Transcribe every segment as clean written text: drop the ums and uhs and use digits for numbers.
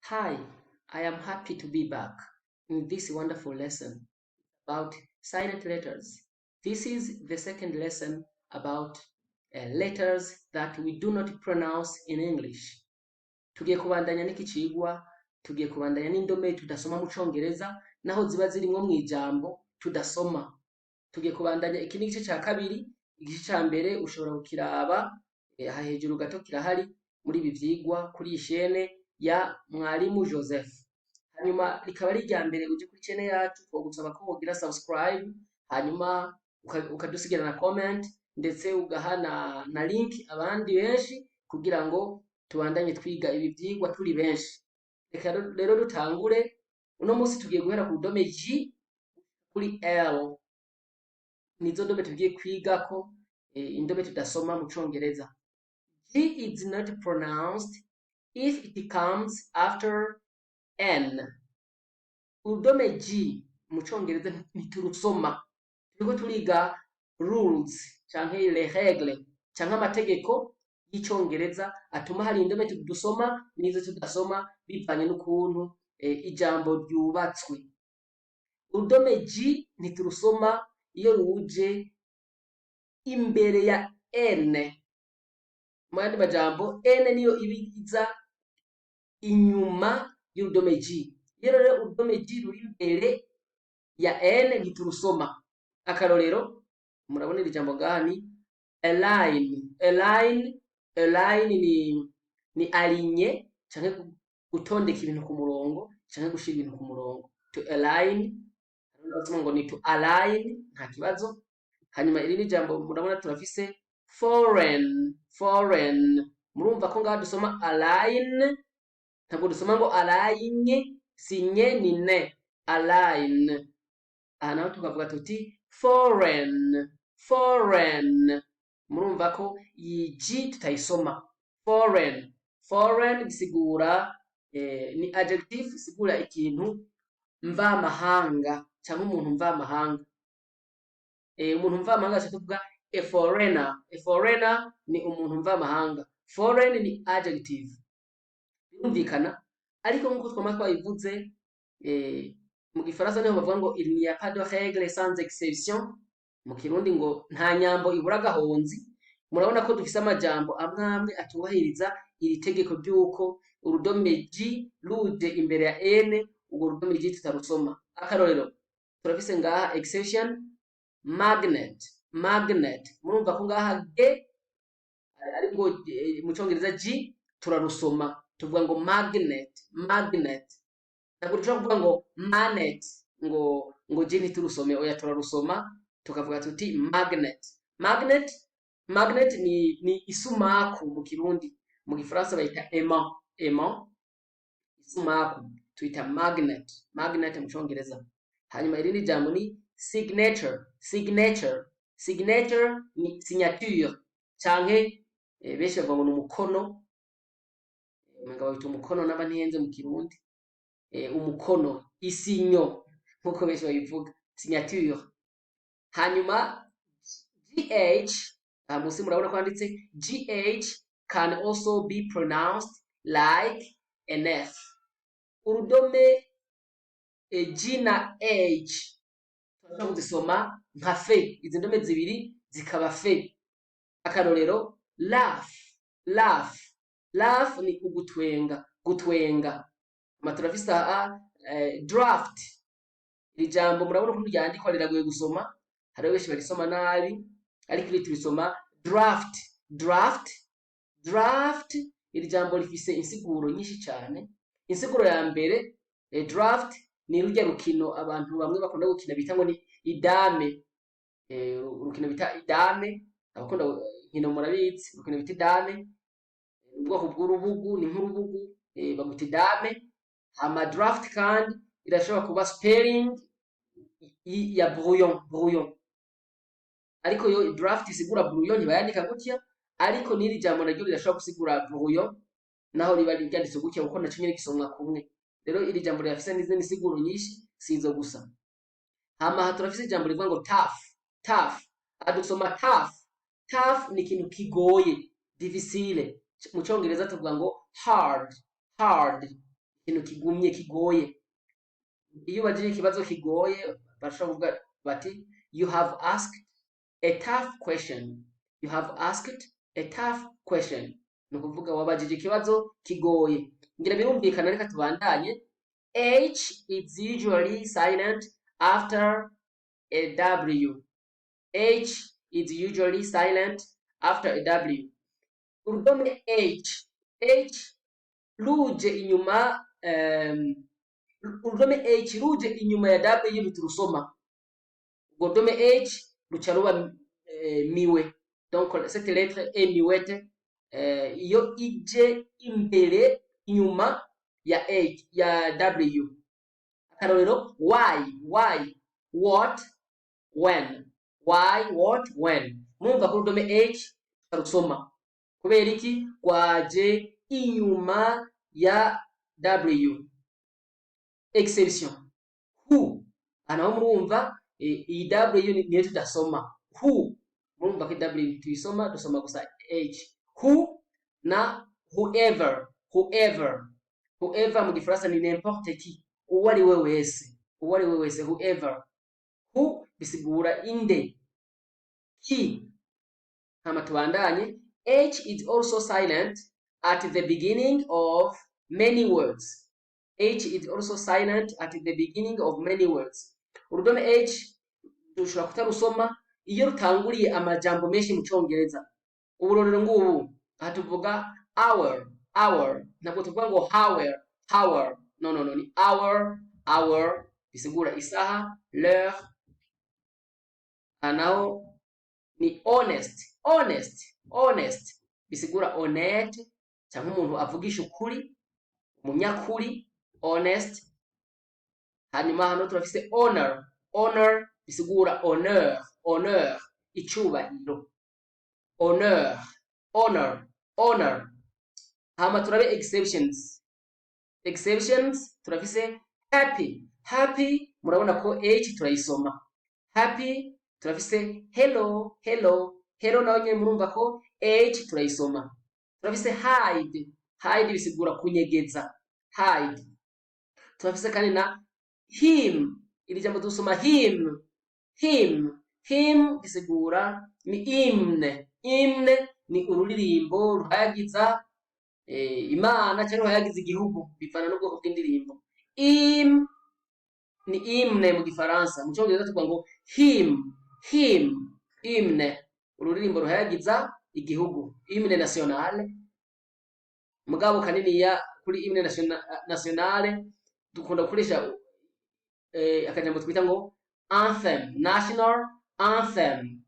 Hi, I am happy to be back in this wonderful lesson about silent letters. This is the second lesson about letters that we do not pronounce in English. Tugiye kubandanya n'iki cigwa, tugiye kubandanya n'indome tudasoma mu Congereza, naho ziba zirimwo mw'ijambo tudasoma. Tugiye kubandanya, iki ni igice ca kabiri. Igice ca mbere ushobora kukiraba aha hejuru gato, kirahari muri ibi vyigwa kuri iyi shene ya Mwarimu Joseph. Hanyuma rikaba ari irya mbere uje kuri chaîne yacu, twogusaba ko wogira subscribe, hanyuma ukadusigira na comment, ndetse ugaha na link abandi benshi kugira ngo tubandanye twiga ibi vyigwa turi benshi. Reka rero dutangure. Uno munsi tugiye guhera ku rudome G kuri L, nizo ndome tugiye kwigako, indome tudasoma mu Congereza. G is not pronounced if it comes after N. Urudome G mu Congereza ntiturusoma. Turiko turiga rules canke les règles canke amategeko y'Icongereza atuma hari indome dusoma n'izo tudasoma bivanye n'ukuntu ijambo ryubatswe. Urudome G ntiturusoma iyo ruje imbere ya N. Mu yandi majambo, N niyo iba iza inyuma y'urudome G. Iyo rero urudome G ruri imbere ya N, ntiturusoma. Akarorero, murabona iri jambo ngaha ni align. Align, align ni aligner canke gutondeka ibintu ku murongo canke gushira ibintu ku murongo. To align, hariho ngo ni to align, nta kibazo. Hanyuma irindi jambo murabona turafise foreign, foreign. Murumva ko ngaha dusoma align, ntabwo dusoma ngo align, si nye, ni ne, align. Aha naho tukavuga tuti foreign, foreign. Murumva ko iyi G tutayisoma. Foreign, foreign bisigura ni adjective isigura ikintu mvamahanga cyangwa umuntu mvamahanga. Umuntu mvamahanga tuca tuvuga a foreigner. A foreigner ni umuntu mvamahanga. Foreign ni adjective, birumvikana. Ariko nk'uko twama twabivuze, mu Gifaransa niho bavuga ngo "Il n'y a pas de règle sans exception", mu Kirundi ngo "Nta nyambo ibura agahonzi". Murabona ko dufise amajambo amwe amwe atubahiriza iri tegeko ry'uko urudome G ruje imbere ya N, urwo rudome G tutarusoma. Akarorero turafise ngaha exception magnet, magnet. Murumva ko ngaha G, ariko mu Congereza G turarusoma, tuvuga ngo magnet, magnet. Ntabwo dushobora kuvuga ngo manet, ngo G ntiturusome. Oya, turarusoma, tukavuga tuti magnet, magnet. Magnet ni isumaku mu Kirundi, mu Gifaransa bayita aimant, aimant. Isumaku tuyita magnet, magnet mu Congereza. Hanyuma irindi jambo ni signature, signature. Signature ni signature canke benshi bavuga ngo ni umukono, umenga bawita umukono n'aba ntihenze mu Kirundi, umukono, isinyo nkuko benshi babivuga, signature. Hanyuma GH, aha munsi murabona ko handitse GH can also be pronounced like an F. Urudome G na H turashobora kuzisoma nka F, izi ndome zibiri zikaba F. Akarorero laugh, laugh. Laugh ni ugutwenga, gutwenga. Hama turafise aha draft. Iri jambo murabona ukuntu ryandikwa, riragoye gusoma, hariho benshi barisoma nabi, ariko iri turisoma draft, draft, draft. Iri jambo rifise insiguro nyinshi cyane. Insiguro ya mbere, draft ni rurya rukino abantu bamwe bakunda gukina bita ngo ni idame, urukino bita idame. Abakunda inkino murabizi, urukino bita idame, ubwoko bw'urubugu, ni nk'urubugu, baguta idame. Hama draft kandi irashobora kuba spelling ya brouillon, brouillon. Ariko yo draft isigura brouillon ntibayandika gutya, ariko n'iri jambo naryo rirashobora gusigura brouillon naho riba ryanditse gutya, kuko naco nyene gisomwa kumwe. Rero iri jambo rirafise n'izindi siguro nyinshi, sizo gusa. Hama aha turafise ijambo rivuga ngo tough, tough. Aha dusoma tough. Tough ni ikintu kigoye, difficile. Mu Congereza tuvuga ngo hard, hard. Ikintu kigumye, kigoye. Iyo ubajije ikibazo kigoye, barashobora kuvuga bati: "You have asked a tough question." "You have asked a tough question" ni ukuvuga wabajije ikibazo kigoye. Ngira birumvikana, reka tubandanye. H is usually silent after a W. H is usually silent after a W. Urudome H, H ruje inyuma, urudome H ruje inyuma ya W ntiturusoma. Urwo rudome H ruca ruba muet. Donc cette lettre est muette iyo ije imbere, inyuma ya H, ya W. Akarorero: why, why, what, when. Why, what, when. Murumva ko urudome H tutarusoma. Kubera iki? Rwaje inyuma ya W. Exception: who. Aha naho murumva iyi W niyo tudasoma. Who, murumva ko W tuyisoma, dusoma gusa H. Who na whoever. Whoever, whoever mu Gifaransa ni n'importe qui, uwo ari we wese, uwo ari we wese, whoever. Who bisigura inde, ki. Hama tubandanye. H is also silent at the beginning of many words. H is also silent at the beginning of many words. Urudome H dushobora kutarusoma iyo rutanguriye amajambo menshi mu Congereza. Uburorero ngubu aha, tuvuga hour, hour. Ntabwo tuvuga ngo hour, hour. No, no, no, ni hour, hour bisigura isaha, l'heure. Aha naho ni honest, honest. Honest bisigura honnête cyangwa umuntu avugisha ukuri, umunyakuri, honest. Hanyuma hano turafise honor. Honor bisigura honneur, honneur, icubahiro. Honneur, honor, honor. Hama turabe exceptions. Exceptions, turafise happy. Happy, murabona ko H turayisoma. Happy. Turafise hello, hello. Hello nawe nyene murumva ko H turayisoma. Turafise hide. Hide bisigura kunyegeza, hide. Turafise kandi na him. Iri jambo dusoma him, him. Him bisigura ni hymne. Hymne ni ururirimbo ruhayagiza Imana cyangwa ruhayagiza igihugu, bivana n'ubwoko bw'indirimbo. Im ni hymne mu Gifaransa, mu Cyongereza tuvuga ngo hymn, hymn, hymne, ururirimbo ruhayagiza igihugu, hymne nationale. Mugabo kaniniya kuri hymne nationale dukunda gukoresha akajambo twita ngo anthem, national anthem.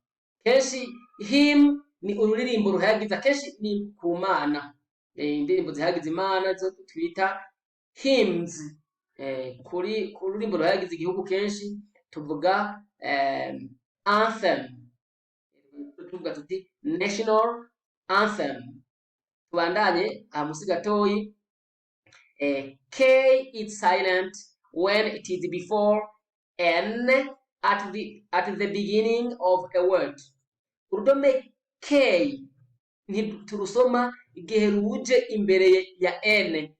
Kenshi hymn ni ururirimbo ruhayagiza, kenshi ni ku Mana, indirimbo zihayagiza Imana zo twita hymns. Kuri ku ruririmbo ruhayagiza igihugu kenshi tuvuga anthem, tuvuga tuti national anthem. Tubandanye aha musi gatoyi. K is silent when it is before N at the beginning of a word. Urudome K ntiturusoma igihe ruje imbere ya N.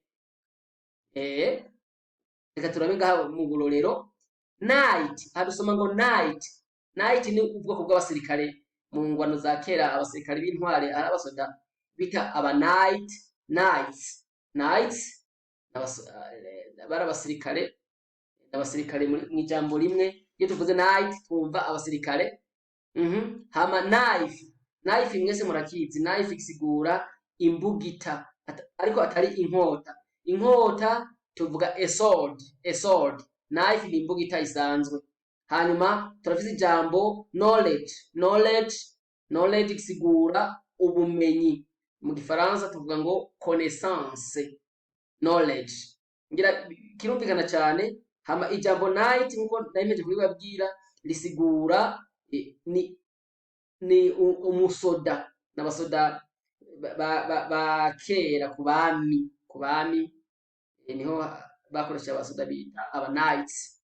Reka turabe ngaha mu burorero. Night, aha dusoma ngo night. Night ni ubwoko bw'abasirikare mu ngwano za kera, abasirikare b'intware, ari abasoda bita aba knight, knights, knights. Bari abasirikare, abasirikare mu ijambo rimwe. Iyo tuvuze knight twumva abasirikare. Hama knife, knife mwese murakizi. Knife isigura imbugita, ariko atari inkota. Inkota tuvuga a sword, a sword. Knife ni imbugita isanzwe. Hanyuma turafise ijambo knowledge. Knowledge, knowledge isigura ubumenyi, mu Gifaransa tuvuga ngo connaissance, knowledge. Ngira kirumvikana cyane. Hama ijambo night, nkuko nari kubibabwira, risigura ni umusoda, n'abasoda ba kera ku bami, niho bakoresha abasoda bita aba knights.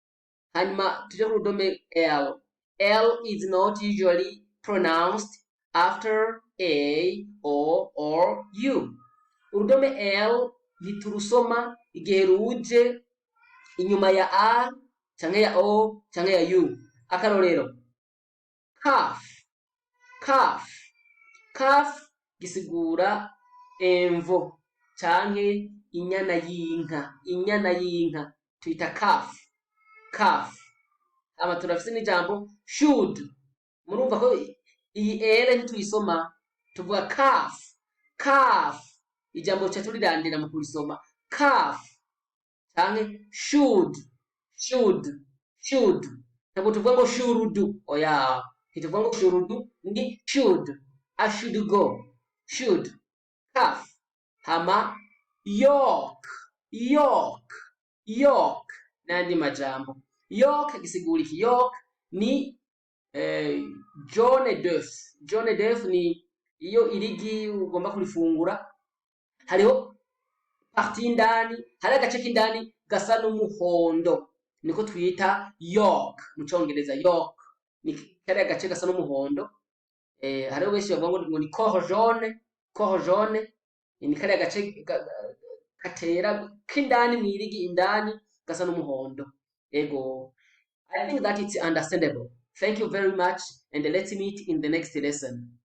Hanyuma tuje ku rudome L. L is not usually pronounced after A, O or U. Urudome L Ntiturusoma igihe ruje inyuma ya a canke ya o canke ya u. Akarorero: calf, calf. Calf gisigura emvo canke inyana y'inka. Inyana y'inka tuyita calf, calf. Hama turafise n'ijambo should. Murumva ko iyi ere ntituyisoma, tuvuga calf, calf. Ijambo tuca turirandira mu kurisoma: calf canke should, should, should. Ntabwo tuvuga ngo shurudu, oya, ntituvuga ngo shurudu, ni should. I should go, should, calf. Hama yolk, yolk, yolk n'andi majambo. Yolk gisigura iki? Yolk ni jaune d'œuf. Jaune d'œuf ni iyo irigi ugomba kurifungura, hariho partie indani, hari agace k'indani gasa n'umuhondo, niko twita yolk mu Congereza. Yolk ni kariya gace gasa n'umuhondo. Hariho benshi bavuga ngo ni corps jaune. Corps jaune ni kariya gace gatera k'indani mw'irigi indani gasa n'umuhondo. Ego, I think that it's understandable. Thank you very much and let's meet in the next lesson.